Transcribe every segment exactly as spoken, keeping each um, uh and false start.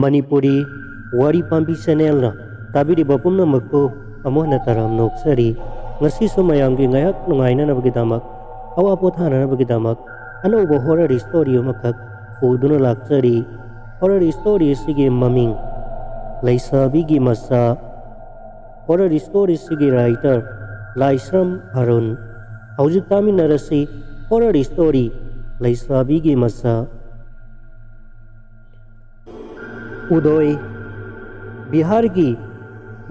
ꯃꯅꯤꯄꯨꯔꯤ ꯋꯥꯔꯤ ꯄꯥꯝꯕꯤ ꯆꯦꯅꯦꯜꯅ ꯇꯥꯕꯤꯔꯤꯕ ꯄꯨꯝꯅꯃꯛꯄꯨ ꯑꯃꯨꯛ ꯍꯟꯅ ꯇꯔꯥꯝꯅ ꯑꯣꯛꯆꯔꯤ꯫ ꯉꯁꯤꯁꯨ ꯃꯌꯥꯝꯒꯤ ꯉꯥꯏꯍꯥꯛ ꯅꯨꯡꯉꯥꯏꯅꯅꯕꯒꯤꯗꯃꯛ, ꯑꯋꯥ ꯄꯣꯊꯥꯅꯅꯕꯒꯤꯗꯃꯛ ꯑꯅꯧꯕ ꯍꯣꯔꯔ ꯁ꯭ꯇꯣꯔꯤ ꯑꯃꯈꯛ ꯄꯨꯗꯨꯅ ꯂꯥꯛꯆꯔꯤ꯫ ꯍꯣꯔꯔ ꯁ꯭ꯇꯣꯔꯤ ꯑꯁꯤꯒꯤ ꯃꯃꯤꯡ ꯂꯩꯁꯥꯕꯤꯒꯤ ꯃꯆꯥ꯫ ꯍꯣꯔꯔ ꯁ꯭ꯇꯣꯔꯤ ꯑꯁꯤꯒꯤ ꯔꯥꯏꯇꯔ ꯂꯥꯏꯁ꯭ꯔꯝ ꯑꯔꯨꯟ꯫ ꯍꯧꯖꯤꯛ ꯇꯥꯃꯤꯟꯅꯔꯁꯤ ꯍꯣꯔꯔ ꯁ꯭ꯇꯣꯔꯤ ꯂꯩꯁꯥꯕꯤꯒꯤ ꯃꯆꯥ꯫ ꯎꯗꯣꯏ, ꯕꯤꯍꯥꯔꯒꯤ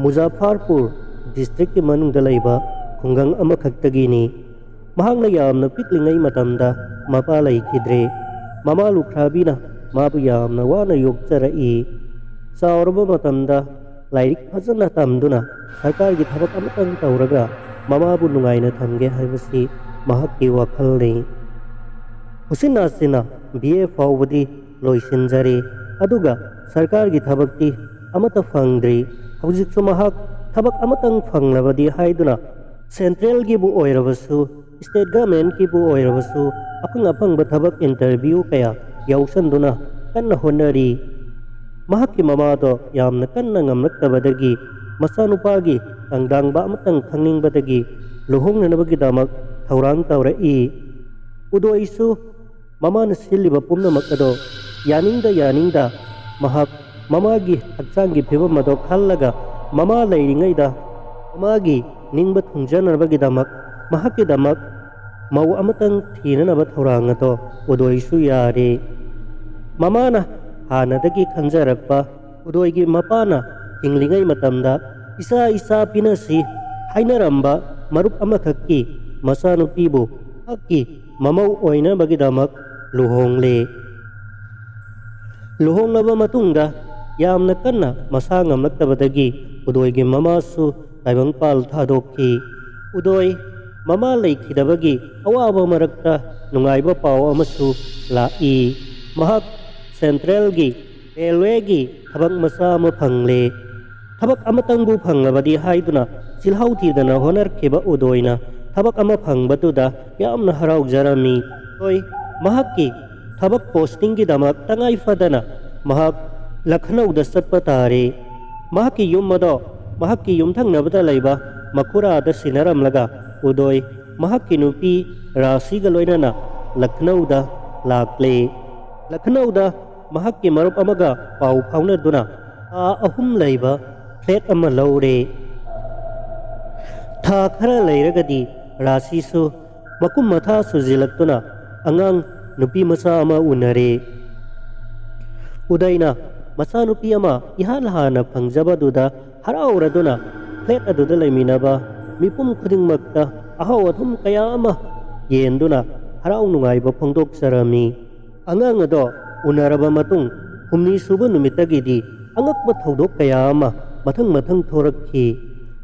ꯃꯨꯖꯥꯐꯔꯄꯨꯔ ꯗꯤꯁꯇ꯭ꯔꯤꯛꯀꯤ ꯃꯅꯨꯡꯗ ꯂꯩꯕ ꯈꯨꯡꯒꯪ ꯑꯃꯈꯛꯇꯒꯤꯅꯤ꯫ ꯃꯍꯥꯛꯅ ꯌꯥꯝꯅ ꯄꯤꯛꯂꯤꯉꯩ ꯃꯇꯝꯗ ꯃꯄꯥ ꯂꯩꯈꯤꯗ꯭ꯔꯦ꯫ ꯃꯃꯥ ꯂꯨꯈ꯭ꯔꯥꯕꯤꯅ ꯃꯥꯕꯨ ꯌꯥꯝꯅ ꯋꯥꯅ ꯌꯣꯛꯆꯔꯛꯏ꯫ ꯆꯥꯎꯔꯕ ꯃꯇꯝꯗ ꯂꯥꯏꯔꯤꯛ ꯐꯖꯅ ꯇꯝꯗꯨꯅ ꯁꯔꯀꯥꯔꯒꯤ ꯊꯕꯛ ꯑꯃꯇꯪ ꯇꯧꯔꯒ ꯃꯃꯥꯕꯨ ꯅꯨꯡꯉꯥꯏꯅ ꯊꯝꯒꯦ ꯍꯥꯏꯕꯁꯤ ꯃꯍꯥꯛꯀꯤ ꯋꯥꯈꯜꯅꯤ꯫ ꯎꯆꯤꯟ ꯅꯥꯆꯤꯟꯅ ꯕꯤ ꯑꯦ ꯐꯥꯎꯕꯗꯤ ꯂꯣꯏꯁꯤꯟꯖꯔꯦ, ꯑꯗꯨꯒ ꯁꯔꯀꯥꯔꯒꯤ ꯊꯕꯛꯇꯤ ꯑꯃꯠꯇ ꯐꯪꯗ꯭ꯔꯤ꯫ ꯍꯧꯖꯤꯛꯁꯨ ꯃꯍꯥꯛ ꯊꯕꯛ ꯑꯃꯇꯪ ꯐꯪꯂꯕꯗꯤ ꯍꯥꯏꯗꯨꯅ ꯁꯦꯟꯇ꯭ꯔꯦꯜꯒꯤꯕꯨ ꯑꯣꯏꯔꯕꯁꯨ, ꯁ꯭ꯇꯦꯠ ꯒꯃꯦꯟꯠꯀꯤꯕꯨ ꯑꯣꯏꯔꯕꯁꯨ ꯑꯐꯪ ꯑꯐꯪꯕ ꯊꯕꯛ ꯏꯟꯇꯔꯚ꯭ꯌꯨ ꯀꯌꯥ ꯌꯥꯎꯁꯟꯗꯨꯅ ꯀꯟꯅ ꯍꯣꯠꯅꯔꯤ꯫ ꯃꯍꯥꯛꯀꯤ ꯃꯃꯥꯗꯣ ꯌꯥꯝꯅ ꯀꯟꯅ ꯉꯝꯂꯛꯇꯕꯗꯒꯤ ꯃꯆꯥꯅꯨꯄꯥꯒꯤ ꯇꯪꯗꯥꯡꯕ ꯑꯃꯇꯪ ꯈꯪꯅꯤꯡꯕꯗꯒꯤ ꯂꯨꯍꯣꯡꯅꯅꯕꯒꯤꯗꯃꯛ ꯊꯧꯔꯥꯡ ꯇꯧꯔꯛꯏ꯫ ꯎꯗꯣꯏꯁꯨ ꯃꯃꯥꯅ ꯁꯤꯜꯂꯤꯕ ꯄꯨꯝꯅꯃꯛ ꯑꯗꯣ ꯌꯥꯅꯤꯡꯗ ꯌꯥꯅꯤꯡꯗ ꯃꯍꯥꯛ ꯃꯃꯥꯒꯤ ꯍꯛꯆꯥꯡꯒꯤ ꯐꯤꯕꯝ ꯑꯗꯣ ꯈꯜꯂꯒ ꯃꯃꯥ ꯂꯩꯔꯤꯉꯩꯗ ꯃꯃꯥꯒꯤ ꯅꯤꯡꯕ ꯊꯨꯡꯖꯅꯕꯒꯤꯗꯃꯛ ꯃꯍꯥꯛꯀꯤꯗꯃꯛ ꯃꯧ ꯑꯃꯇꯪ ꯊꯤꯅꯅꯕ ꯊꯧꯔꯥꯡ ꯑꯗꯣ ꯎꯗꯣꯏꯁꯨ ꯌꯥꯔꯦ꯫ ꯃꯃꯥꯅ ꯍꯥꯟꯅꯗꯒꯤ ꯈꯟꯖꯔꯛꯄ ꯎꯗꯣꯏꯒꯤ ꯃꯄꯥꯅ ꯍꯤꯡꯂꯤꯉꯩ ꯃꯇꯝꯗ ꯏꯆꯥ ꯏꯆꯥ ꯄꯤꯅꯁꯤ ꯍꯥꯏꯅꯔꯝꯕ ꯃꯔꯨꯞ ꯑꯃꯈꯛꯀꯤ ꯃꯆꯥꯅꯨꯄꯤꯕꯨ ꯃꯍꯥꯛꯀꯤ ꯃꯃꯧ ꯑꯣꯏꯅꯕꯒꯤꯗꯃꯛ ꯂꯨꯍꯣꯡꯂꯦ꯫ ꯂꯨꯍꯣꯡꯂꯕ ꯃꯇꯨꯡꯗ ꯌꯥꯝꯅ ꯀꯟꯅ ꯃꯁꯥ ꯉꯝꯂꯛꯇꯕꯗꯒꯤ ꯎꯗꯣꯏꯒꯤ ꯃꯃꯥꯁꯨ ꯇꯥꯏꯕꯪꯄꯥꯜ ꯊꯥꯗꯣꯛꯈꯤ꯫ ꯎꯗꯣꯏ ꯃꯃꯥ ꯂꯩꯈꯤꯗꯕꯒꯤ ꯑꯋꯥꯕ ꯃꯔꯛꯇ ꯅꯨꯡꯉꯥꯏꯕ ꯄꯥꯎ ꯑꯃꯁꯨ ꯂꯥꯛꯏ꯫ ꯃꯍꯥꯛ ꯁꯦꯟꯇ꯭ꯔꯦꯜꯒꯤ ꯔꯦꯜꯋꯦꯒꯤ ꯊꯕꯛ ꯃꯆꯥ ꯑꯃ ꯐꯪꯂꯦ꯫ ꯊꯕꯛ ꯑꯃꯇꯪꯕꯨ ꯐꯪꯂꯕꯗꯤ ꯍꯥꯏꯗꯨꯅ ꯆꯤꯜꯍꯥꯎ ꯊꯤꯗꯅ ꯍꯣꯠꯅꯔꯛꯈꯤꯕ ꯎꯗꯣꯏꯅ ꯊꯕꯛ ꯑꯃ ꯐꯪꯕꯗꯨꯗ ꯌꯥꯝꯅ ꯍꯔꯥꯎꯖꯔꯝꯃꯤ꯫ ꯎꯗꯣꯏ ꯃꯍꯥꯛꯀꯤ ꯊꯕꯛ ꯄꯣꯁꯇꯤꯡꯒꯤꯗꯃꯛ ꯇꯉꯥꯏ ꯐꯗꯅ ꯃꯍꯥꯛ ꯂꯈꯅꯧꯗ ꯆꯠꯄ ꯇꯥꯔꯦ꯫ ꯃꯍꯥꯛꯀꯤ ꯌꯨꯝ ꯑꯗꯣ ꯃꯍꯥꯛꯀꯤ ꯌꯨꯝꯊꯪꯅꯕꯗ ꯂꯩꯕ ꯃꯈꯨꯔꯥꯗ ꯁꯤꯟꯅꯔꯝꯂꯒ ꯎꯗꯣꯏ ꯃꯍꯥꯛꯀꯤ ꯅꯨꯄꯤ ꯔꯥꯁꯤꯒ ꯂꯣꯏꯅꯅ ꯂꯈꯅꯧꯗ ꯂꯥꯛꯂꯦ꯫ ꯂꯈꯅꯧꯗ ꯃꯍꯥꯛꯀꯤ ꯃꯔꯨꯞ ꯑꯃꯒ ꯄꯥꯎ ꯐꯥꯎꯅꯗꯨꯅ ꯊꯥ ꯑꯍꯨꯝ ꯂꯩꯕ ꯐ꯭ꯂꯦꯠ ꯑꯃ ꯂꯧꯔꯦ꯫ ꯊꯥ ꯈꯔ ꯂꯩꯔꯒꯗꯤ ꯔꯥꯁꯤꯁꯨ ꯃꯀꯨꯝ ꯃꯊꯥ ꯁꯨꯖꯤꯜꯂꯛꯇꯨꯅ ꯑꯉꯥꯡ ꯅꯨꯄꯤ ꯃꯆꯥ ꯑꯃ ꯎꯅꯔꯦ꯫ ꯎꯗꯩꯅ ꯃꯆꯥꯅꯨꯄꯤ ꯑꯃ ꯏꯍꯥꯟ ꯍꯥꯟꯅ ꯐꯪꯖꯕꯗꯨꯗ ꯍꯔꯥꯎꯔꯗꯨꯅ ꯐ꯭ꯂꯦꯠ ꯑꯗꯨꯗ ꯂꯩꯃꯤꯟꯅꯕ ꯃꯤꯄꯨꯝ ꯈꯨꯗꯤꯡꯃꯛꯇ ꯑꯍꯥꯎ ꯑꯊꯨꯝ ꯀꯌꯥ ꯑꯃ ꯌꯦꯟꯗꯨꯅ ꯍꯔꯥꯎ ꯅꯨꯡꯉꯥꯏꯕ ꯐꯣꯡꯗꯣꯛꯆꯔꯝꯃꯤ꯫ ꯑꯉꯥꯡ ꯑꯗꯣ ꯎꯅꯔꯕ ꯃꯇꯨꯡ ꯍꯨꯝꯅꯤ ꯁꯨꯕ ꯅꯨꯃꯤꯠꯇꯒꯤꯗꯤ ꯑꯉꯛꯄ ꯊꯧꯗꯣꯛ ꯀꯌꯥ ꯑꯃ ꯃꯊꯪ ꯃꯊꯪ ꯊꯣꯔꯛꯈꯤ꯫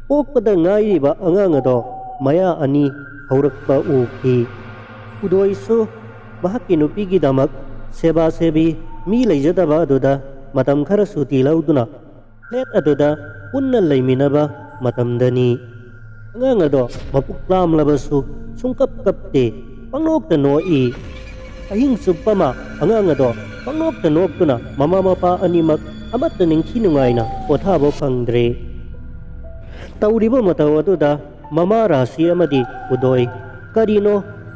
ꯄꯣꯛꯄꯗ ꯉꯥꯏꯔꯤꯕ ꯑꯉꯥꯡ ꯑꯗꯣ ꯃꯌꯥ ꯑꯅꯤ ꯍꯧꯔꯛꯄ ꯎꯈꯤ꯫ ꯎꯗꯣꯏꯁꯨ ꯃꯍꯥꯛꯀꯤ ꯅꯨꯄꯤꯒꯤꯗꯃꯛ ꯁꯦꯕꯥ ꯁꯦꯕꯤ ꯃꯤ ꯂꯩꯖꯗꯕ ꯑꯗꯨꯗ ꯃꯇꯝ ꯈꯔ ꯁꯨꯇꯤ ꯂꯧꯗꯨꯅ ꯐ꯭ꯂꯦꯠ ꯑꯗꯨꯗ ꯄꯨꯟꯅ ꯂꯩꯃꯤꯟꯅꯕ ꯃꯇꯝꯗꯅꯤ꯫ ꯑꯉꯥꯡ ꯑꯗꯣ ꯃꯄꯨꯛ ꯂꯥꯝꯂꯕꯁꯨ ꯁꯨꯡꯀꯞ ꯀꯞꯇꯦ, ꯄꯪꯅꯣꯛꯇ ꯅꯣꯛꯏ꯫ ꯑꯍꯤꯡ ꯆꯨꯞꯄ ꯑꯃ ꯑꯉꯥꯡ ꯑꯗꯣ ꯄꯪꯅꯣꯛꯇ ꯅꯣꯛꯇꯨꯅ ꯃꯃꯥ ꯃꯄꯥ ꯑꯅꯤꯃꯛ ꯑꯃꯠꯇ ꯅꯤꯡꯊꯤ ꯅꯨꯡꯉꯥꯏꯅ ꯄꯣꯊꯥꯕ ꯐꯪꯗ꯭ꯔꯦ꯫ ꯇꯧꯔꯤꯕ ꯃꯇꯧ ꯑꯗꯨꯗ ꯃꯃꯥ ꯔꯥꯁꯤ ꯑꯃꯗꯤ ꯎꯗꯣꯏ ꯀꯔꯤꯅꯣ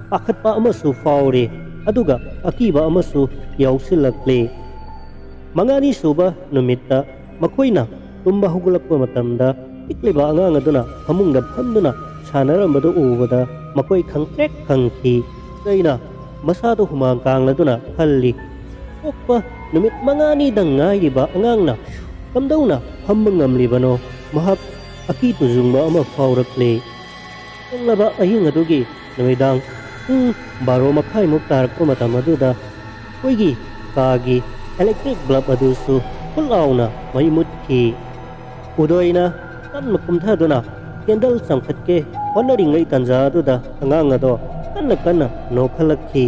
ꯄꯥꯈꯠꯄ ꯑꯃꯁꯨ ꯐꯥꯎꯔꯦ, ꯑꯗꯨꯒ ꯑꯀꯤꯕ ꯑꯃꯁꯨ ꯌꯥꯎꯁꯤꯜꯂꯛꯂꯦ꯫ ꯃꯉꯥꯅꯤ ꯁꯨꯕ ꯅꯨꯃꯤꯠꯇ ꯃꯈꯣꯏꯅ ꯇꯨꯝꯕ ꯍꯧꯒꯠꯂꯛꯄ ꯃꯇꯝꯗ ꯄꯤꯛꯂꯤꯕ ꯑꯉꯥꯡ ꯑꯗꯨꯅ ꯐꯃꯨꯡꯗ ꯐꯝꯗꯨꯅ ꯁꯥꯟꯅꯔꯝꯕꯗꯨ ꯎꯕꯗ ꯃꯈꯣꯏ ꯈꯪꯇ꯭ꯔꯦꯛ ꯈꯪꯈꯤ꯫ ꯎꯗꯩꯅ ꯃꯁꯥꯗ ꯍꯨꯃꯥꯡ ꯀꯥꯡꯂꯗꯨꯅ ꯈꯜꯂꯤ, "ꯄꯣꯛꯄ ꯅꯨꯃꯤꯠ ꯃꯉꯥꯅꯤꯗꯪ ꯉꯥꯏꯔꯤꯕ ꯑꯉꯥꯡꯅ ꯀꯝꯗꯧꯅ ꯐꯝꯕ ꯉꯝꯂꯤꯕꯅꯣ?" ꯃꯍꯥꯛ ꯑꯀꯤ ꯇꯨꯖꯨꯡꯕ ꯑꯃ ꯐꯥꯎꯔꯛꯂꯦ꯫ ꯊꯦꯡꯂꯕ ꯑꯍꯤꯡ ꯑꯗꯨꯒꯤ ꯅꯨꯃꯤꯗꯥꯡ ꯄꯨꯡ ꯕꯥꯔꯣ ꯃꯈꯥꯏꯃꯨꯛ ꯇꯥꯔꯛꯄ ꯃꯇꯝ ꯑꯗꯨꯗ ꯑꯩꯈꯣꯏꯒꯤ ꯀꯥꯒꯤ ꯏꯂꯦꯛꯇ꯭ꯔꯤꯛ ꯕꯜꯕ ꯑꯗꯨꯁꯨ ꯐꯨꯠ ꯂꯥꯎꯅ ꯃꯩ ꯃꯨꯠꯈꯤ꯫ ꯎꯗꯣꯏꯅ ꯇꯞꯅ ꯀꯨꯝꯊꯗꯨꯅ ꯀꯦꯟꯗꯜ ꯆꯪꯈꯠꯀꯦ ꯍꯣꯠꯅꯔꯤꯉꯩ ꯇꯥꯟꯖꯥ ꯑꯗꯨꯗ ꯑꯉꯥꯡ ꯑꯗꯣ ꯀꯟꯅ ꯀꯟꯅ ꯅꯣꯛꯈꯠꯂꯛꯈꯤ꯫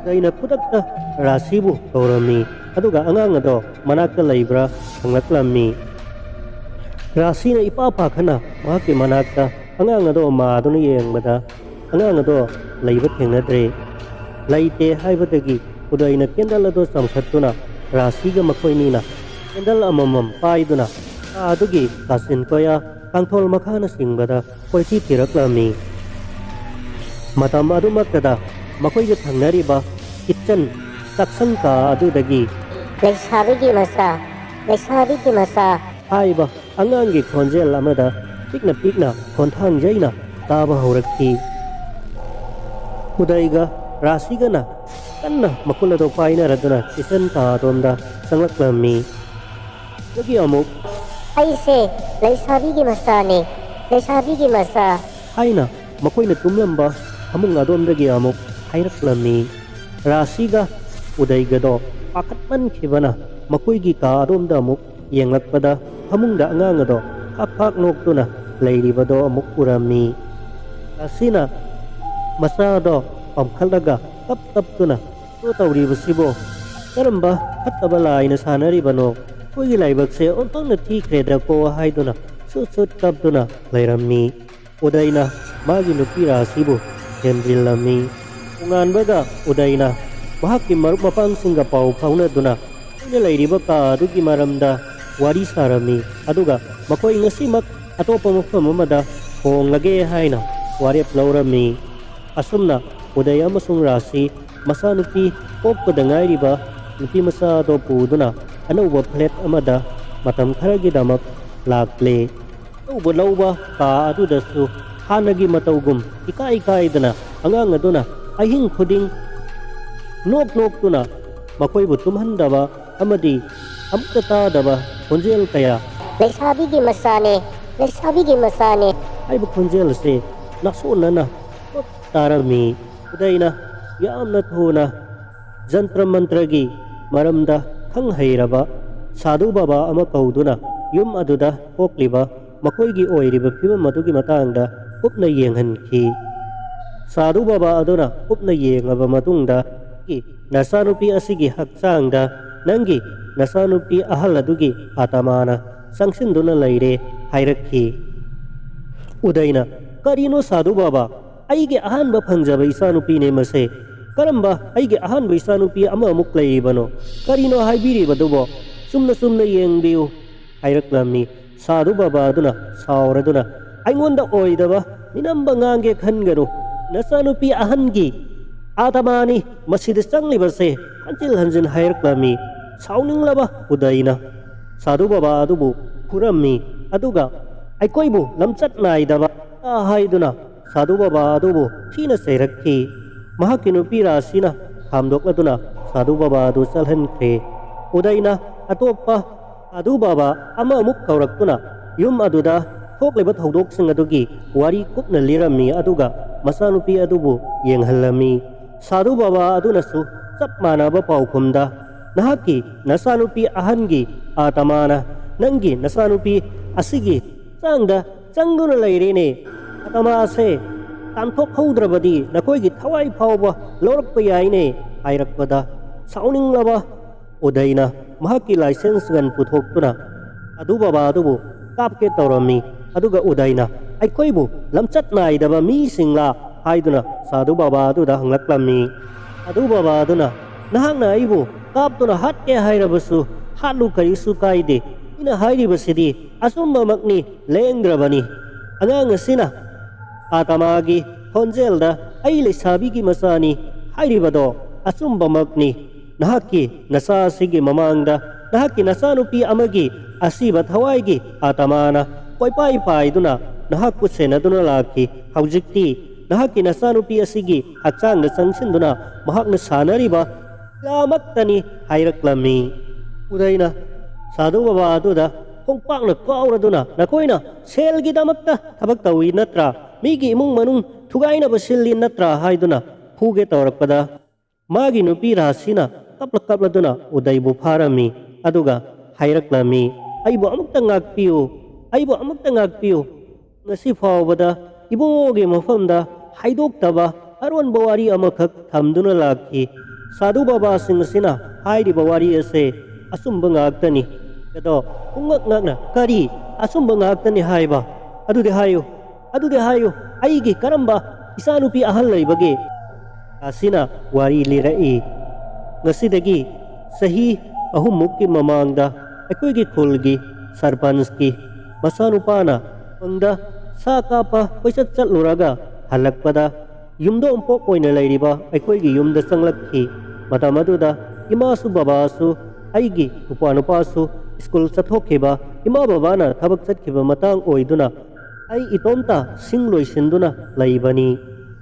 ꯎꯗꯣꯏꯅ ꯈꯨꯗꯛꯇ ꯔꯥꯁꯤꯕꯨ ꯀꯧꯔꯝꯃꯤ, ꯑꯗꯨꯒ ꯑꯉꯥꯡ ꯑꯗꯣ ꯃꯅꯥꯛꯇ ꯂꯩꯕ꯭ꯔꯥ ꯍꯪꯂꯛꯂꯝꯃꯤ꯫ ꯔꯥꯁꯤꯅ ꯏꯄꯥ ꯄꯥꯈꯠꯅ ꯃꯍꯥꯛꯀꯤ ꯃꯅꯥꯛꯇ ꯑꯉꯥꯡ ꯑꯗꯣ ꯃꯥꯗꯨꯅ ꯌꯦꯡꯕꯗ ꯑꯉꯥꯡ ꯑꯗꯣ ꯂꯩꯕ ꯊꯦꯡꯅꯗ꯭ꯔꯦ꯫ ꯂꯩꯇꯦ ꯍꯥꯏꯕꯗꯒꯤ ꯎꯗꯣꯏꯅ ꯀꯦꯟꯗꯜ ꯑꯗꯣ ꯆꯝꯈꯠꯇꯨꯅ ꯔꯥꯁꯤꯒ ꯃꯈꯣꯏꯅꯤꯅ ꯀꯦꯟꯗꯜ ꯑꯃꯃꯝ ꯄꯥꯏꯗꯨꯅ ꯀꯥ ꯑꯗꯨꯒꯤ ꯀꯥꯆꯤꯟ ꯀꯣꯌꯥ, ꯀꯥꯡꯊꯣꯜ ꯃꯈꯥꯅꯆꯤꯡꯕꯗ ꯀꯣꯏꯊꯤ ꯊꯤꯔꯛꯂꯝꯃꯤ꯫ ꯃꯇꯝ ꯑꯗꯨꯃꯛꯇꯗ ꯃꯈꯣꯏꯒ ꯊꯪꯅꯔꯤꯕ ꯀꯤꯠꯆꯟ, ꯆꯥꯛꯁꯪ ꯀꯥ ꯑꯗꯨꯗꯒꯤ "ꯂꯩꯁꯥꯕꯤꯒꯤ ꯃꯆꯥ, ꯂꯩꯁꯥꯕꯤꯒꯤ ꯃꯆꯥ" ꯍꯥꯏꯕ ꯑꯉꯥꯡꯒꯤ ꯈꯣꯟꯖꯦꯜ ꯑꯃꯗ ꯄꯤꯛꯅ ꯄꯤꯛꯅ ꯈꯣꯟꯊꯥꯡꯖꯩꯅ ꯇꯥꯕ ꯍꯧꯔꯛꯈꯤ꯫ ꯎꯗꯩꯒ ꯔꯥꯁꯤꯒꯅ ꯀꯟꯅ ꯃꯈꯨꯜ ꯑꯗꯨ ꯄꯥꯏꯅꯔꯗꯨꯅ ꯀꯤꯆꯟ ꯀꯥ ꯑꯗꯣꯝꯗ ꯆꯪꯂꯛꯂꯝꯃꯤ꯫ ꯑꯗꯨꯒꯤ ꯑꯃꯨꯛ "ꯑꯩꯁꯦ ꯂꯩꯁꯥꯕꯤꯒꯤ ꯃꯆꯥꯅꯦ, ꯂꯩꯁꯥꯕꯤꯒꯤ ꯃꯆꯥ" ꯍꯥꯏꯅ ꯃꯈꯣꯏꯅ ꯇꯨꯝꯂꯝꯕ ꯐꯃꯨꯡ ꯑꯗꯣꯝꯗꯒꯤ ꯑꯃꯨꯛ ꯍꯥꯏꯔꯛꯂꯝꯃꯤ꯫ ꯔꯥꯁꯤꯒ ꯎꯗꯩꯒꯗꯣ ꯄꯥꯈꯠꯃꯟꯈꯤꯕꯅ ꯃꯈꯣꯏꯒꯤ ꯀꯥ ꯑꯗꯣꯝꯗ ꯑꯃꯨꯛ ꯌꯦꯡꯂꯛꯄꯗ ꯐꯃꯨꯡꯗ ꯑꯉꯥꯡ ꯑꯗꯣ ꯈꯥꯛ ꯈꯥꯛ ꯅꯣꯛꯇꯨꯅ ꯂꯩꯔꯤꯕꯗꯣ ꯑꯃꯨꯛ ꯎꯔꯝꯃꯤ꯫ ꯔꯥꯁꯤꯅ ꯃꯆꯥꯗꯣ ꯄꯝꯈꯠꯂꯒ ꯀꯞ ꯀꯞꯇꯨꯅ, "ꯀꯩꯅꯣ ꯇꯧꯔꯤꯕꯁꯤꯕꯣ? ꯀꯔꯝꯕ ꯐꯠꯇꯕ ꯂꯥꯏꯅ ꯁꯥꯟꯅꯔꯤꯕꯅꯣ? ꯑꯩꯈꯣꯏꯒꯤ ꯂꯥꯏꯕꯛꯁꯦ ꯑꯣꯟꯊꯣꯛꯅ ꯊꯤꯈ꯭ꯔꯦꯗꯀꯣ" ꯍꯥꯏꯗꯨꯅ ꯁꯨꯠ ꯁꯨꯠ ꯀꯞꯇꯨꯅ ꯂꯩꯔꯝꯃꯤ꯫ ꯎꯗꯩꯅ ꯃꯥꯒꯤ ꯅꯨꯄꯤ ꯔꯥꯁꯤꯕꯨ ꯊꯦꯝꯖꯤꯜꯂꯝꯃꯤ꯫ ꯅꯣꯡꯉꯥꯟꯕꯒ ꯎꯗꯩꯅ ꯃꯍꯥꯛꯀꯤ ꯃꯔꯨꯞ ꯃꯄꯥꯡꯁꯤꯡꯒ ꯄꯥꯎ ꯐꯥꯎꯅꯗꯨꯅ ꯑꯩꯅ ꯂꯩꯔꯤꯕ ꯀꯥ ꯑꯗꯨꯒꯤ ꯃꯔꯝꯗ ꯋꯥꯔꯤ ꯁꯥꯔꯝꯃꯤ, ꯑꯗꯨꯒ ꯃꯈꯣꯏ ꯉꯁꯤꯃꯛ ꯑꯇꯣꯞꯄ ꯃꯐꯝ ꯑꯃꯗ ꯍꯣꯡꯂꯒꯦ ꯍꯥꯏꯅ ꯋꯥꯔꯦꯞ ꯂꯧꯔꯝꯃꯤ꯫ ꯑꯁꯨꯝꯅ ꯎꯗꯩ ꯑꯃꯁꯨꯡ ꯔꯥꯁꯤ ꯃꯆꯥꯅꯨꯄꯤ ꯄꯣꯛꯄꯗ ꯉꯥꯏꯔꯤꯕ ꯅꯨꯄꯤ ꯃꯆꯥ ꯑꯗꯣ ꯄꯨꯗꯨꯅ ꯑꯅꯧꯕ ꯐ꯭ꯂꯦꯠ ꯑꯃꯗ ꯃꯇꯝ ꯈꯔꯒꯤꯗꯃꯛ ꯂꯥꯛꯂꯦ꯫ ꯑꯅꯧꯕ ꯂꯧꯕ ꯀꯥ ꯑꯗꯨꯗꯁꯨ ꯍꯥꯟꯅꯒꯤ ꯃꯇꯧꯒꯨꯝ ꯏꯀꯥꯏ ꯀꯥꯏꯗꯅ ꯑꯉꯥꯡ ꯑꯗꯨꯅ ꯑꯍꯤꯡ ꯈꯨꯗꯤꯡ ꯅꯣꯛ ꯅꯣꯛꯇꯨꯅ ꯃꯈꯣꯏꯕꯨ ꯇꯨꯝꯍꯟꯗꯕ ꯑꯃꯗꯤ ꯑꯃꯨꯛꯇ ꯇꯥꯗꯕ ꯈꯣꯟꯖꯦꯜ ꯀꯌꯥ, "ꯂꯩꯁꯥꯕꯤꯒꯤ ꯃꯆꯥꯅꯦ, ꯂꯩꯁꯥꯕꯤꯒꯤ ꯃꯆꯥꯅꯦ" ꯍꯥꯏꯕ ꯈꯣꯟꯖꯦꯜ ꯑꯁꯤ ꯅꯥꯁꯣꯟꯅꯅ ꯇꯥꯔꯝꯃꯤ꯫ ꯎꯗꯩꯅ ꯌꯥꯝꯅ ꯊꯨꯅ ꯖꯟꯇ꯭ꯔ ꯃꯟꯇ꯭ꯔꯒꯤ ꯃꯔꯝꯗ ꯈꯪ ꯍꯩꯔꯕ ꯁꯥꯙꯨ ꯕꯥꯕꯥ ꯑꯃ ꯀꯧꯗꯨꯅ ꯌꯨꯝ ꯑꯗꯨꯗ ꯊꯣꯛꯂꯤꯕ ꯃꯈꯣꯏꯒꯤ ꯑꯣꯏꯔꯤꯕ ꯐꯤꯕꯝ ꯑꯗꯨꯒꯤ ꯃꯇꯥꯡꯗ ꯀꯨꯞꯅ ꯌꯦꯡꯍꯟꯈꯤ꯫ ꯁꯥꯙꯨ ꯕꯥꯕꯥ ꯑꯗꯨꯅ ꯀꯨꯞꯅ ꯌꯦꯡꯂꯕ ꯃꯇꯨꯡꯗ, "ꯅꯆꯥꯅꯨꯄꯤ ꯑꯁꯤꯒꯤ ꯍꯛꯆꯥꯡꯗ ꯅꯪꯒꯤ ꯅꯆꯥꯅꯨꯄꯤ ꯑꯍꯜ ꯑꯗꯨꯒꯤ ꯑꯥꯇꯃꯥꯅ ꯆꯪꯁꯤꯟꯗꯨꯅ ꯂꯩꯔꯦ" ꯍꯥꯏꯔꯛꯈꯤ꯫ ꯎꯗꯩꯅ, "ꯀꯔꯤꯅꯣ ꯁꯥꯙꯨ ꯕꯥꯕꯥ? ꯑꯩꯒꯤ ꯑꯍꯥꯟꯕ ꯐꯪꯖꯕ ꯏꯆꯥꯅꯨꯄꯤꯅꯦ ꯃꯁꯦ꯫ "ꯀꯔꯝꯕ ꯑꯩꯒꯤ ꯑꯍꯥꯟꯕ ꯏꯆꯥꯅꯨꯄꯤ ꯑꯃꯃꯨꯛ ꯂꯩꯔꯤꯕꯅꯣ? ꯀꯔꯤꯅꯣ ꯍꯥꯏꯕꯤꯔꯤꯕꯗꯨꯕꯣ? ꯆꯨꯝꯅ ꯆꯨꯝꯅ ꯌꯦꯡꯕꯤꯌꯨ" ꯍꯥꯏꯔꯛꯂꯝꯃꯤ꯫ ꯁꯥꯙꯨ ꯕꯥꯕꯥ ꯑꯗꯨꯅ ꯁꯥꯎꯔꯗꯨꯅ, "ꯑꯩꯉꯣꯟꯗ ꯑꯣꯏꯗꯕ ꯃꯤꯅꯝꯕ ꯉꯥꯡꯒꯦ ꯈꯟꯒꯅꯨ꯫ ꯅꯆꯥꯅꯨꯄꯤ ꯑꯍꯟꯒꯤ ꯑꯥꯇꯃꯥꯅꯤ ꯃꯁꯤꯗ ꯆꯪꯂꯤꯕꯁꯦ" ꯍꯟꯖꯤꯟ ꯍꯟꯖꯤꯟ ꯍꯥꯏꯔꯛꯂꯝꯃꯤ꯫ ꯁꯥꯎꯅꯤꯡꯂꯕ ꯎꯗꯩꯅ ꯁꯥꯙꯨ ꯕꯥꯕꯥ ꯑꯗꯨꯕꯨ ꯐꯨꯔꯝꯃꯤ꯫ ꯑꯗꯨꯒ "ꯑꯩꯈꯣꯏꯕꯨ ꯂꯝꯆꯠ ꯅꯥꯏꯗꯕ" ꯍꯥꯏꯗꯨꯅ ꯁꯥꯙꯨ ꯕꯥꯕꯥ ꯑꯗꯨꯕꯨ ꯊꯤꯅ ꯆꯩꯔꯛꯈꯤ꯫ ꯃꯍꯥꯛꯀꯤ ꯅꯨꯄꯤ ꯔꯥꯁꯤꯅ ꯈꯥꯝꯗꯣꯛꯂꯗꯨꯅ ꯁꯥꯙꯨ ꯕꯥꯕꯥ ꯑꯗꯨ ꯆꯠꯍꯟꯈ꯭ꯔꯦ꯫ ꯎꯗꯩꯅ ꯑꯇꯣꯞꯄ ꯁꯥꯙꯨ ꯕꯥꯕꯥ ꯑꯃꯃꯨꯛ ꯀꯧꯔꯛꯇꯨꯅ ꯌꯨꯝ ꯑꯗꯨꯗ ꯊꯣꯛꯂꯤꯕ ꯊꯧꯗꯣꯛꯁꯤꯡ ꯑꯗꯨꯒꯤ ꯋꯥꯔꯤ ꯀꯨꯞꯅ ꯂꯤꯔꯝꯃꯤ, ꯑꯗꯨꯒ ꯃꯆꯥꯅꯨꯄꯤ ꯑꯗꯨꯕꯨ ꯌꯦꯡꯍꯜꯂꯝꯃꯤ꯫ ꯁꯥꯙꯨ ꯕꯥꯕꯥ ꯑꯗꯨꯅꯁꯨ ꯆꯞ ꯃꯥꯟꯅꯕ ꯄꯥꯎꯈꯨꯝꯗ, "ꯅꯍꯥꯛꯀꯤ ꯅꯆꯥꯅꯨꯄꯤ ꯑꯍꯟꯒꯤ ꯑꯥꯇꯃꯥꯅ ꯅꯪꯒꯤ ꯅꯆꯥꯅꯨꯄꯤ ꯑꯁꯤꯒꯤ ꯍꯛꯆꯥꯡꯗ ꯆꯪꯗꯨꯅ ꯂꯩꯔꯦꯅꯦ꯫ ꯑꯥꯇꯃꯥ ꯑꯁꯦ ꯇꯥꯟꯊꯣꯛꯍꯧꯗ꯭ꯔꯕꯗꯤ ꯅꯈꯣꯏꯒꯤ ꯊꯋꯥꯏ ꯐꯥꯎꯕ ꯂꯧꯔꯛꯄ ꯌꯥꯏꯅꯦ" ꯍꯥꯏꯔꯛꯄꯗ, ꯁꯥꯎꯅꯤꯡꯂꯕ ꯎꯗꯩꯅ ꯃꯍꯥꯛꯀꯤ ꯂꯥꯏꯁꯦꯟꯁ ꯒꯟ ꯄꯨꯊꯣꯛꯇꯨꯅ ꯁꯥꯙꯨ ꯕꯥꯕꯥ ꯑꯗꯨꯕꯨ ꯀꯥꯞꯀꯦ ꯇꯧꯔꯝꯃꯤ꯫ ꯑꯗꯨꯒ ꯎꯗꯩꯅ "ꯑꯩꯈꯣꯏꯕꯨ ꯂꯝꯆꯠ ꯅꯥꯏꯗꯕ ꯃꯤꯁꯤꯡꯂꯥ?" ꯍꯥꯏꯗꯨꯅ ꯁꯥꯙꯨ ꯕꯥꯕꯥ ꯑꯗꯨꯗ ꯍꯪꯂꯛꯂꯝꯃꯤ꯫ ꯁꯥꯙꯨ ꯕꯥꯕꯥ ꯑꯗꯨꯅ, "ꯅꯍꯥꯛꯅ ꯑꯩꯕꯨ ꯀꯥꯞꯇꯨꯅ ꯍꯥꯠꯀꯦ ꯍꯥꯏꯔꯕꯁꯨ ꯍꯥꯠꯂꯨ, ꯀꯔꯤꯁꯨ ꯀꯥꯏꯗꯦ꯫ ꯑꯩꯅ ꯍꯥꯏꯔꯤꯕꯁꯤꯗꯤ ꯑꯆꯨꯝꯕꯃꯛꯅꯤ, ꯂꯦꯡꯗ꯭ꯔꯕꯅꯤ꯫ ꯑꯉꯥꯡ ꯑꯁꯤꯅ ꯑꯥꯇꯃꯥꯒꯤ ꯈꯣꯟꯖꯦꯜꯗ 'ꯑꯩ ꯂꯩꯁꯥꯕꯤꯒꯤ ꯃꯆꯥꯅꯤ' ꯍꯥꯏꯔꯤꯕꯗꯣ ꯑꯆꯨꯝꯕꯃꯛꯅꯤ꯫ ꯅꯍꯥꯛꯀꯤ ꯅꯆꯥ ꯑꯁꯤꯒꯤ ꯃꯃꯥꯡꯗ ꯅꯍꯥꯛꯀꯤ ꯅꯆꯥꯅꯨꯄꯤ ꯑꯃꯒꯤ ꯑꯁꯤꯕ ꯊꯋꯥꯏꯒꯤ ꯑꯥꯇꯃꯥꯅ ꯀꯣꯏꯄꯥꯏ ꯄꯥꯏꯗꯨꯅ ꯅꯍꯥꯛꯄꯨ ꯁꯦꯟꯅꯗꯨꯅ ꯂꯥꯛꯈꯤ꯫ ꯍꯧꯖꯤꯛꯇꯤ ꯅꯍꯥꯛꯀꯤ ꯅꯆꯥꯅꯨꯄꯤ ꯑꯁꯤꯒꯤ ꯍꯛꯆꯥꯡꯗ ꯆꯪꯁꯤꯟꯗꯨꯅ ꯃꯍꯥꯛꯅ ꯁꯥꯟꯅꯔꯤꯕ ꯂꯤꯂꯥꯃꯛꯇꯅꯤ" ꯍꯥꯏꯔꯛꯂꯝꯃꯤ꯫ ꯎꯗꯩꯅ ꯁꯥꯙꯨ ꯕꯥꯕꯥ ꯑꯗꯨꯗ ꯈꯣꯡꯄꯥꯛꯅ ꯀꯥꯎꯔꯗꯨꯅ, "ꯅꯈꯣꯏꯅ ꯁꯦꯜꯒꯤꯗꯃꯛꯇ ꯊꯕꯛ ꯇꯧꯏ ꯅꯠꯇ꯭ꯔꯥ? ꯃꯤꯒꯤ ꯏꯃꯨꯡ ꯃꯅꯨꯡ ꯊꯨꯒꯥꯏꯅꯕ ꯁꯤꯜꯂꯤ ꯅꯠꯇ꯭ꯔꯥ?" ꯍꯥꯏꯗꯨꯅ ꯐꯨꯒꯦ ꯇꯧꯔꯛꯄꯗ, ꯃꯥꯒꯤ ꯅꯨꯄꯤ ꯔꯥꯁꯤꯅ ꯀꯞꯂ ꯀꯞꯂꯗꯨꯅ ꯎꯗꯩꯕꯨ ꯐꯥꯔꯝꯃꯤ꯫ ꯑꯗꯨꯒ ꯍꯥꯏꯔꯛꯂꯝꯃꯤ, "ꯑꯩꯕꯨ ꯑꯃꯨꯛꯇ ꯉꯥꯛꯄꯤꯌꯨ, ꯑꯩꯕꯨ ꯑꯃꯨꯛꯇ ꯉꯥꯛꯄꯤꯌꯨ꯫ ꯉꯁꯤ ꯐꯥꯎꯕꯗ ꯏꯕꯨꯡꯉꯣꯒꯤ ꯃꯐꯝꯗ ꯍꯥꯏꯗꯣꯛꯇꯕ ꯑꯔꯣꯟꯕ ꯋꯥꯔꯤ ꯑꯃꯈꯛ ꯊꯝꯗꯨꯅ ꯂꯥꯛꯈꯤ꯫ ꯁꯥꯙꯨ ꯕꯥꯕꯥꯁꯤꯡ ꯑꯁꯤꯅ ꯍꯥꯏꯔꯤꯕ ꯋꯥꯔꯤ ꯑꯁꯦ ꯑꯆꯨꯝꯕ ꯉꯥꯛꯇꯅꯤ꯫ ꯑꯗꯣ ꯄꯨꯡꯉꯛ ꯉꯛꯅ, "ꯀꯔꯤ? ꯑꯆꯨꯝꯕ ꯉꯥꯛꯇꯅꯤ ꯍꯥꯏꯕ? ꯑꯗꯨꯗꯤ ꯍꯥꯏꯌꯨ, ꯑꯗꯨꯗꯤ ꯍꯥꯏꯌꯨ, ꯑꯩꯒꯤ ꯀꯔꯝꯕ ꯏꯆꯥꯅꯨꯄꯤ ꯑꯍꯜ ꯂꯩꯕꯒꯦ?" ꯑꯁꯤꯅ ꯋꯥꯔꯤ ꯂꯤꯔꯛꯏ꯫ ꯉꯁꯤꯗꯒꯤ ꯆꯍꯤ ꯑꯍꯨꯝꯃꯨꯛꯀꯤ ꯃꯃꯥꯡꯗ ꯑꯩꯈꯣꯏꯒꯤ ꯈꯨꯜꯒꯤ ꯁꯔꯄꯟꯁꯀꯤ ꯃꯆꯥꯅꯨꯄꯥꯅ ꯈꯨꯡꯒꯪꯗ ꯁꯥ ꯀꯥꯞꯄ ꯀꯣꯏꯆꯠ ꯆꯠꯂꯨꯔꯒ ꯍꯜꯂꯛꯄꯗ ꯌꯨꯝꯗꯣꯡꯄꯣꯛ ꯑꯣꯏꯅ ꯂꯩꯔꯤꯕ ꯑꯩꯈꯣꯏꯒꯤ ꯌꯨꯝꯗ ꯆꯪꯂꯛꯈꯤ꯫ ꯃꯇꯝ ꯑꯗꯨꯗ ꯏꯃꯥꯁꯨ ꯕꯕꯥꯁꯨ, ꯑꯩꯒꯤ ꯅꯨꯄꯥ ꯅꯨꯄꯥꯁꯨ ꯁ꯭ꯀꯨꯜ ꯆꯠꯊꯣꯛꯈꯤꯕ, ꯏꯃꯥ ꯕꯕꯥꯅ ꯊꯕꯛ ꯆꯠꯈꯤꯕ ꯃꯇꯥꯡ ꯑꯣꯏꯗꯨꯅ ꯑꯩ ꯏꯇꯣꯝꯇ ꯁꯤꯡ ꯂꯣꯏꯁꯤꯟꯗꯨꯅ ꯂꯩꯕꯅꯤ꯫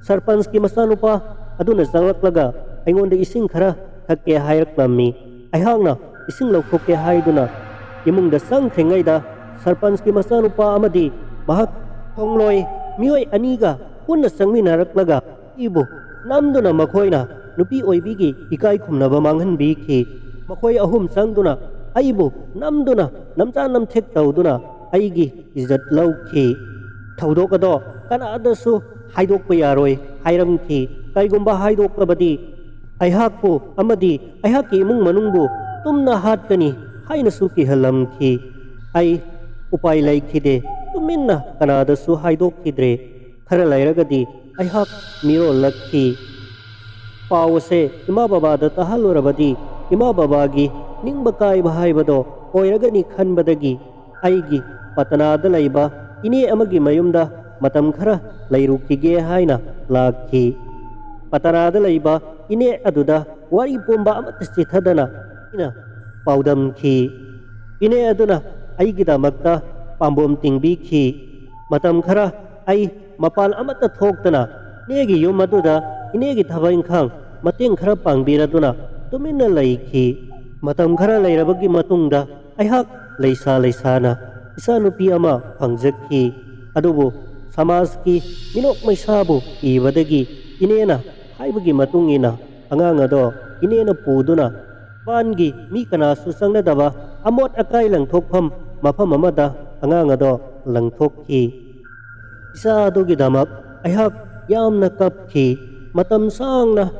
ꯁꯔꯄꯟꯁꯀꯤ ꯃꯆꯥꯅꯨꯄꯥ ꯑꯗꯨꯅ ꯆꯪꯂꯛꯂꯒ ꯑꯩꯉꯣꯟꯗ ꯏꯁꯤꯡ ꯈꯔ ꯊꯛꯀꯦ ꯍꯥꯏꯔꯛꯂꯝꯃꯤ꯫ ꯑꯩꯍꯥꯛꯅ ꯏꯁꯤꯡ ꯂꯧꯊꯣꯛꯀꯦ ꯍꯥꯏꯗꯨꯅ ꯏꯃꯨꯡꯗ ꯆꯪꯈ꯭ꯔꯤꯉꯩꯗ ꯁꯔꯄꯟꯁꯀꯤ ꯃꯆꯥꯅꯨꯄꯥ ꯑꯃꯗꯤ ꯃꯍꯥꯛ ꯊꯣꯡꯂꯣꯏ ꯃꯤꯑꯣꯏ ꯑꯅꯤꯒ ꯄꯨꯟꯅ ꯆꯪꯃꯤꯟꯅꯔꯛꯂꯒ ꯑꯩꯕꯨ ꯅꯝꯗꯨꯅ ꯃꯈꯣꯏꯅ ꯅꯨꯄꯤ ꯑꯣꯏꯕꯤꯒꯤ ꯏꯀꯥꯏ ꯈꯨꯝꯅꯕ ꯃꯥꯡꯍꯟꯕꯤꯈꯤ꯫ ꯃꯈꯣꯏ ꯑꯍꯨꯝ ꯆꯪꯗꯨꯅ ꯑꯩꯕꯨ ꯅꯝꯗꯨꯅ ꯅꯝꯆꯥ ꯅꯝꯊꯦꯛ ꯇꯧꯗꯨꯅ ꯑꯩꯒꯤ ꯏꯖꯠ ꯂꯧꯈꯤ꯫ ꯊꯧꯗꯣꯛ ꯑꯗꯣ ꯀꯅꯥꯗꯁꯨ ꯍꯥꯏꯗꯣꯛꯄ ꯌꯥꯔꯣꯏ ꯍꯥꯏꯔꯝꯈꯤ꯫ ꯀꯩꯒꯨꯝꯕ ꯍꯥꯏꯗꯣꯛꯂꯕꯗꯤ ꯑꯩꯍꯥꯛꯄꯨ ꯑꯃꯗꯤ ꯑꯩꯍꯥꯛꯀꯤ ꯏꯃꯨꯡ ꯃꯅꯨꯡꯕꯨ ꯇꯨꯝꯅ ꯍꯥꯠꯀꯅꯤ ꯍꯥꯏꯅꯁꯨ ꯀꯤꯍꯜꯂꯝꯈꯤ꯫ ꯑꯩ ꯎꯄꯥꯏ ꯂꯩꯈꯤꯗꯦ꯫ ꯇꯨꯃꯤꯟꯅ ꯀꯅꯥꯗꯁꯨ ꯍꯥꯏꯗꯣꯛꯈꯤꯗ꯭ꯔꯦ꯫ ꯈꯔ ꯂꯩꯔꯒꯗꯤ ꯑꯩꯍꯥꯛ ꯃꯤꯔꯣꯜꯂꯛꯈꯤ꯫ ꯄꯥꯎ ꯑꯁꯦ ꯏꯃꯥ ꯕꯕꯥꯗ ꯇꯥꯍꯜꯂꯨꯔꯕꯗꯤ ꯏꯃꯥ ꯕꯕꯥꯒꯤ ꯅꯤꯡꯕ ꯀꯥꯏꯕ ꯍꯥꯏꯕꯗꯣ ꯑꯣꯏꯔꯒꯅꯤ ꯈꯟꯕꯗꯒꯤ ꯑꯩꯒꯤ ꯄꯇꯅꯥꯗ ꯂꯩꯕ ꯏꯅꯦ ꯑꯃꯒꯤ ꯃꯌꯨꯝꯗ ꯃꯇꯝ ꯈꯔ ꯂꯩꯔꯨꯈꯤꯒꯦ ꯍꯥꯏꯅ ꯂꯥꯛꯈꯤ꯫ ꯄꯇꯅꯥꯗ ꯂꯩꯕ ꯏꯅꯦ ꯑꯗꯨꯗ ꯋꯥꯔꯤ ꯄꯨꯝꯕ ꯑꯃꯠꯇ ꯆꯤꯊꯗꯅ ꯑꯩꯅ ꯄꯥꯎꯗꯝꯈꯤ꯫ ꯏꯅꯦ ꯑꯗꯨꯅ ꯑꯩꯒꯤꯗꯃꯛꯇ ꯄꯥꯝꯕꯣꯝ ꯇꯤꯡꯕꯤꯈꯤ꯫ ꯃꯇꯝ ꯈꯔ ꯑꯩ ꯃꯄꯥꯟ ꯑꯃꯠꯇ ꯊꯣꯛꯇꯅ ꯏꯅꯦꯒꯤ ꯌꯨꯝ ꯑꯗꯨꯗ ꯏꯅꯦꯒꯤ ꯊꯕꯛ ꯏꯪꯈꯥꯡ ꯃꯇꯦꯡ ꯈꯔ ꯄꯥꯡꯕꯤꯔꯗꯨꯅ ꯇꯨꯃꯤꯟꯅ ꯂꯩꯈꯤ꯫ ꯃꯇꯝ ꯈꯔ ꯂꯩꯔꯕꯒꯤ ꯃꯇꯨꯡꯗ ꯑꯩꯍꯥꯛ ꯂꯩꯁꯥ ꯂꯩꯁꯥꯅ ꯏꯆꯥꯅꯨꯄꯤ ꯑꯃ ꯐꯪꯖꯈꯤ꯫ ꯑꯗꯨꯕꯨ ꯁꯃꯥꯖꯀꯤ ꯃꯤꯅꯣꯛ ꯃꯩꯁꯥꯕꯨ ꯀꯤꯕꯗꯒꯤ ꯏꯅꯦꯅ ꯍꯥꯏꯕꯒꯤ ꯃꯇꯨꯡ ꯏꯟꯅ ꯑꯉꯥꯡ ꯑꯗꯣ ꯏꯅꯦꯅ ꯄꯨꯗꯨꯅ ꯃꯄꯥꯟꯒꯤ ꯃꯤ ꯀꯅꯥꯁꯨ ꯆꯪꯅꯗꯕ ꯑꯃꯣꯠ ꯑꯀꯥꯏ ꯂꯪꯊꯣꯛꯐꯝ ꯃꯐꯝ ꯑꯃꯗ ꯑꯉꯥꯡ ꯑꯗꯣ ꯂꯪꯊꯣꯛꯈꯤ꯫ ꯏꯆꯥ ꯑꯗꯨꯒꯤꯗꯃꯛ ꯑꯩꯍꯥꯛ ꯌꯥꯝꯅ ꯀꯞꯈꯤ꯫ ꯃꯇꯝ ꯁꯥꯡꯅ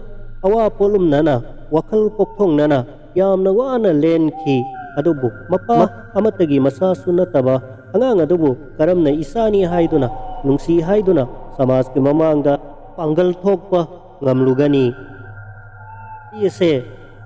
ꯑꯋꯥ ꯄꯣꯠꯂꯨꯝꯅꯅ, ꯋꯥꯈꯜ ꯀꯣꯛꯊꯣꯡꯅꯅ ꯌꯥꯝꯅ ꯋꯥꯅ ꯂꯦꯟꯈꯤ꯫ ꯑꯗꯨꯕꯨ ꯃꯄꯥ ꯑꯃꯠꯇꯒꯤ ꯃꯆꯥꯁꯨ ꯅꯠꯇꯕ ꯑꯉꯥꯡ ꯑꯗꯨꯕꯨ ꯀꯔꯝꯅ ꯏꯆꯥꯅꯤ ꯍꯥꯏꯗꯨꯅ, ꯅꯨꯡꯁꯤ ꯍꯥꯏꯗꯨꯅ ꯁꯃꯥꯖꯀꯤ ꯃꯃꯥꯡꯗ ꯄꯥꯡꯒꯜ ꯊꯣꯛꯄ ꯉꯝꯂꯨꯒꯅꯤ? ꯋꯥꯔꯤ ꯑꯁꯦ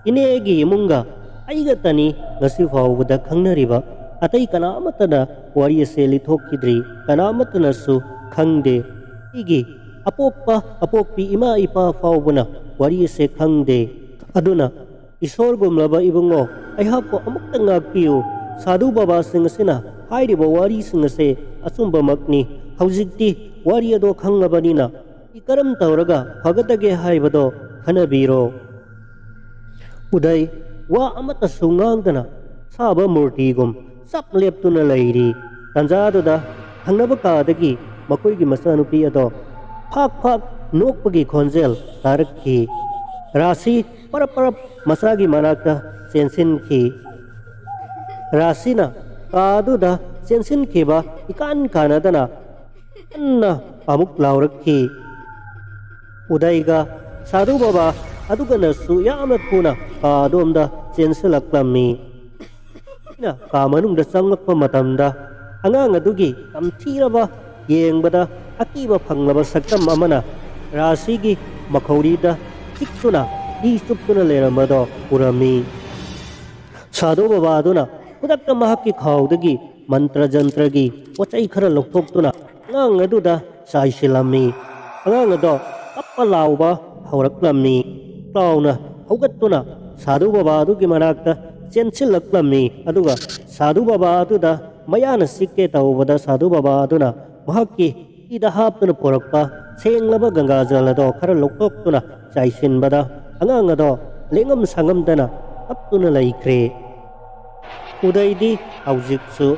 ꯏꯅꯦꯒꯤ ꯏꯃꯨꯡꯒ ꯑꯩꯒꯇꯅꯤ ꯉꯁꯤ ꯐꯥꯎꯕꯗ ꯈꯪꯅꯔꯤꯕ꯫ ꯑꯇꯩ ꯀꯅꯥ ꯑꯃꯠꯇꯅ ꯋꯥꯔꯤ ꯑꯁꯦ ꯂꯤꯊꯣꯛꯈꯤꯗ꯭ꯔꯤ, ꯀꯅꯥ ꯑꯃꯠꯇꯅꯁꯨ ꯈꯪꯗꯦ꯫ ꯑꯩꯒꯤ ꯑꯄꯣꯛꯄ ꯑꯄꯣꯛꯄꯤ ꯏꯃꯥ ꯏꯄꯥ ꯐꯥꯎꯕꯅ ꯋꯥꯔꯤ ꯑꯁꯦ ꯈꯪꯗꯦ꯫ ꯑꯗꯨꯅ ꯏꯁꯣꯔꯒꯨꯝꯂꯕ ꯏꯕꯨꯡꯉꯣ, ꯑꯩꯍꯥꯛꯄꯨ ꯑꯃꯨꯛꯇ ꯉꯥꯛꯄꯤꯌꯨ꯫ ꯁꯥꯙꯨ ꯕꯕꯥꯁꯤꯡ ꯑꯁꯤꯅ ꯍꯥꯏꯔꯤꯕ ꯋꯥꯔꯤꯁꯤꯡ ꯑꯁꯦ ꯑꯆꯨꯝꯕꯃꯛꯅꯤ꯫ ꯍꯧꯖꯤꯛꯇꯤ ꯋꯥꯔꯤ ꯑꯗꯣ ꯈꯪꯉꯕꯅꯤꯅ ꯑꯩ ꯀꯔꯝ ꯇꯧꯔꯒ ꯐꯒꯗꯒꯦ ꯍꯥꯏꯕꯗꯣ ꯈꯟꯅꯕꯤꯔꯣ꯫ ꯎꯗꯩ ꯋꯥ ꯑꯃꯠꯇꯁꯨ ꯉꯥꯡꯗꯅ ꯁꯥꯕ ꯃꯨꯔꯇꯤꯒꯨꯝ ꯆꯞ ꯂꯦꯞꯇꯨꯅ ꯂꯩꯔꯤ꯫ ꯇꯥꯟꯖꯥꯗꯨꯗ ꯊꯪꯅꯕ ꯀꯥꯗꯒꯤ ꯃꯈꯣꯏꯒꯤ ꯃꯆꯥꯅꯨꯄꯤ ꯑꯗꯣ ꯐꯥꯛ ꯐꯥꯛ ꯅꯣꯛꯄꯒꯤ ꯈꯣꯟꯖꯦꯜ ꯇꯥꯔꯛꯈꯤ꯫ ꯔꯥꯁꯤ ꯄꯔꯞ ꯄꯔꯞ ꯃꯆꯥꯒꯤ ꯃꯅꯥꯛꯇ ꯆꯦꯟꯁꯤꯟꯈꯤ꯫ ꯔꯥꯁꯤꯅ ꯀꯥ ꯑꯗꯨꯗ ꯆꯦꯟꯁꯤꯟꯈꯤꯕ ꯏꯀꯥꯟ ꯀꯥꯟꯅꯗꯅ ꯀꯟꯅ ꯑꯃꯨꯛ ꯂꯥꯎꯔꯛꯈꯤ꯫ ꯎꯗꯩꯒ ꯁꯥꯙꯨ ꯕꯕꯥ ꯑꯗꯨꯒꯅꯁꯨ ꯌꯥꯝꯅ ꯊꯨꯅ ꯀꯥ ꯑꯗꯣꯝꯗ ꯆꯦꯟꯁꯤꯜꯂꯛꯂꯝꯃꯤ꯫ ꯑꯩꯅ ꯀꯥ ꯃꯅꯨꯡꯗ ꯆꯪꯂꯛꯄ ꯃꯇꯝꯗ ꯑꯉꯥꯡ ꯑꯗꯨꯒꯤ ꯇꯝꯊꯤꯔꯕ, ꯌꯦꯡꯕꯗ ꯑꯀꯤꯕ ꯐꯪꯂꯕ ꯁꯛꯇꯝ ꯑꯃꯅ ꯔꯥꯁꯤꯒꯤ ꯃꯈꯧꯔꯤꯗ ꯆꯤꯛꯇꯨꯅ ꯏ ꯆꯨꯞꯇꯨꯅ ꯂꯩꯔꯝꯕꯗꯣ ꯎꯔꯝꯃꯤ꯫ ꯁꯥꯙꯨ ꯕꯕꯥ ꯑꯗꯨꯅ ꯈꯨꯗꯛꯇ ꯃꯍꯥꯛꯀꯤ ꯈꯥꯎꯗꯒꯤ ꯃꯟꯇ꯭ꯔ ꯖꯟꯇ꯭ꯔꯒꯤ ꯄꯣꯠ ꯆꯩ ꯈꯔ ꯂꯧꯊꯣꯛꯇꯨꯅ ꯑꯉꯥꯡ ꯑꯗꯨꯗ ꯆꯥꯏꯁꯤꯜꯂꯝꯃꯤ꯫ ꯑꯉꯥꯡ ꯑꯗꯣ ꯀꯞꯄ ꯂꯥꯎꯕ ꯍꯧꯔꯛꯂꯝꯃꯤ꯫ ꯂꯥꯎꯅ ꯍꯧꯒꯠꯇꯨꯅ ꯁꯥꯙꯨ ꯕꯕꯥ ꯑꯗꯨꯒꯤ ꯃꯅꯥꯛꯇ ꯆꯦꯟꯁꯤꯜꯂꯛꯂꯝꯃꯤ꯫ ꯑꯗꯨꯒ ꯁꯥꯙꯨ ꯕꯕꯥ ꯑꯗꯨꯗ ꯃꯌꯥꯅ ꯆꯤꯛꯀꯦ ꯇꯧꯕꯗ ꯁꯥꯙꯨ ꯕꯕꯥ ꯑꯗꯨꯅ ꯃꯍꯥꯛꯀꯤ ꯏꯗ ꯍꯥꯞꯇꯨꯅ ꯄꯨꯔꯛꯄ ꯁꯦꯡꯂꯕ ꯒꯪꯒꯥꯖꯜ ꯑꯗꯣ ꯈꯔ ꯂꯧꯊꯣꯛꯇꯨꯅ ꯆꯥꯏꯁꯤꯟꯕꯗ ꯑꯉꯥꯡ ꯑꯗꯣ ꯂꯦꯡꯉꯝ ꯁꯥꯉꯝꯗꯅ ꯀꯞꯇꯨꯅ ꯂꯩꯈ꯭ꯔꯦ꯫ ꯎꯗꯩꯗꯤ ꯍꯧꯖꯤꯛꯁꯨ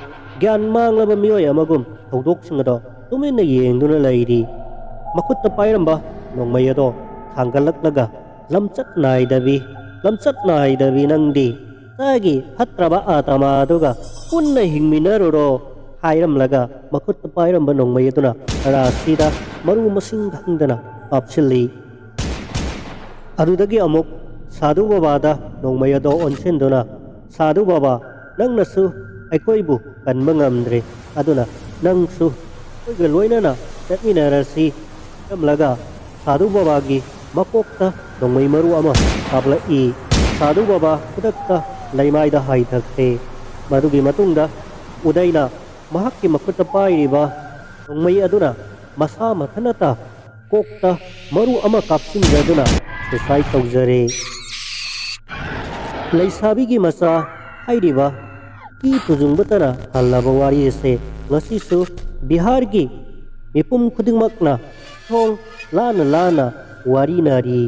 ꯒ꯭ꯌꯥꯟ ꯃꯥꯡꯂꯕ ꯃꯤꯑꯣꯏ ꯑꯃꯒꯨꯝ ꯊꯧꯗꯣꯛꯁꯤꯡ ꯑꯗꯣ ꯇꯨꯃꯤꯟꯅ ꯌꯦꯡꯗꯨꯅ ꯂꯩꯔꯤ꯫ ꯃꯈꯨꯠꯇ ꯄꯥꯏꯔꯝꯕ ꯅꯣꯡꯃꯩ ꯑꯗꯣ ꯊꯥꯡꯒꯠꯂꯛꯂꯒ, "ꯂꯝꯆꯠ ꯅꯥꯏꯗꯕꯤ, ꯂꯝꯆꯠ ꯅꯥꯏꯗꯕꯤ ꯅꯪꯗꯤ꯫ ꯆꯥꯒꯤ ꯐꯠꯇ꯭ꯔꯕ ꯑꯥꯇꯃꯥ ꯑꯗꯨꯒ ꯄꯨꯟꯅ ꯍꯤꯡꯃꯤꯟꯅꯔꯨꯔꯣ" ꯍꯥꯏꯔꯝꯂꯒ ꯃꯈꯨꯠꯇ ꯄꯥꯏꯔꯝꯕ ꯅꯣꯡꯃꯩ ꯑꯗꯨꯅ ꯔꯥꯁꯤꯗ ꯃꯔꯨ ꯃꯁꯤꯡ ꯈꯪꯗꯅ ꯀꯥꯞꯁꯤꯜꯂꯤ꯫ ꯑꯗꯨꯗꯒꯤ ꯑꯃꯨꯛ ꯁꯥꯙꯨ ꯕꯕꯥꯗ ꯅꯣꯡꯃꯩ ꯑꯗꯣ ꯑꯣꯟꯁꯤꯟꯗꯨꯅ, "ꯁꯥꯙꯨ ꯕꯕꯥ, ꯅꯪꯅꯁꯨ ꯑꯩꯈꯣꯏꯕꯨ ꯀꯟꯕ ꯉꯝꯗ꯭ꯔꯦ, ꯑꯗꯨꯅ ꯅꯪꯁꯨ ꯑꯩꯈꯣꯏꯒ ꯂꯣꯏꯅꯅ ꯆꯠꯃꯤꯟꯅꯔꯁꯤ" ꯍꯥꯏꯔꯝꯂꯒ ꯁꯥꯙꯨ ꯕꯕꯥꯒꯤ ꯃꯀꯣꯛꯇ ꯅꯣꯡꯃꯩ ꯃꯔꯨ ꯑꯃ ꯀꯥꯞꯂꯛꯏ꯫ ꯁꯥꯙꯨ ꯕꯥꯕꯥ ꯈꯨꯗꯛꯇ ꯂꯩꯃꯥꯏꯗ ꯍꯥꯏꯊꯈ꯭ꯔꯦ꯫ ꯃꯗꯨꯒꯤ ꯃꯇꯨꯡꯗ ꯎꯗꯩꯅ ꯃꯍꯥꯛꯀꯤ ꯃꯈꯨꯠꯇ ꯄꯥꯏꯔꯤꯕ ꯅꯣꯡꯃꯩ ꯑꯗꯨꯅ ꯃꯁꯥ ꯃꯊꯟꯇ ꯀꯣꯛꯇ ꯃꯔꯨ ꯑꯃ ꯀꯥꯞꯁꯤꯟꯖꯗꯨꯅ suicide ꯇꯧꯖꯔꯦ꯫ ꯂꯩꯁꯥꯕꯤꯒꯤ ꯃꯆꯥ ꯍꯥꯏꯔꯤꯕ ꯀꯤ ꯇꯨꯖꯨꯡꯕꯇꯅ ꯍꯜꯂꯕ ꯋꯥꯔꯤ ꯑꯁꯦ ꯉꯁꯤꯁꯨ ꯕꯤꯍꯥꯔꯒꯤ ꯃꯤꯄꯨꯝ ꯈꯨꯗꯤꯡꯃꯛꯅ ꯊꯣꯡ ꯂꯥꯟꯅ ꯂꯥꯟꯅ ꯋꯥꯔꯤꯅꯔꯤ꯫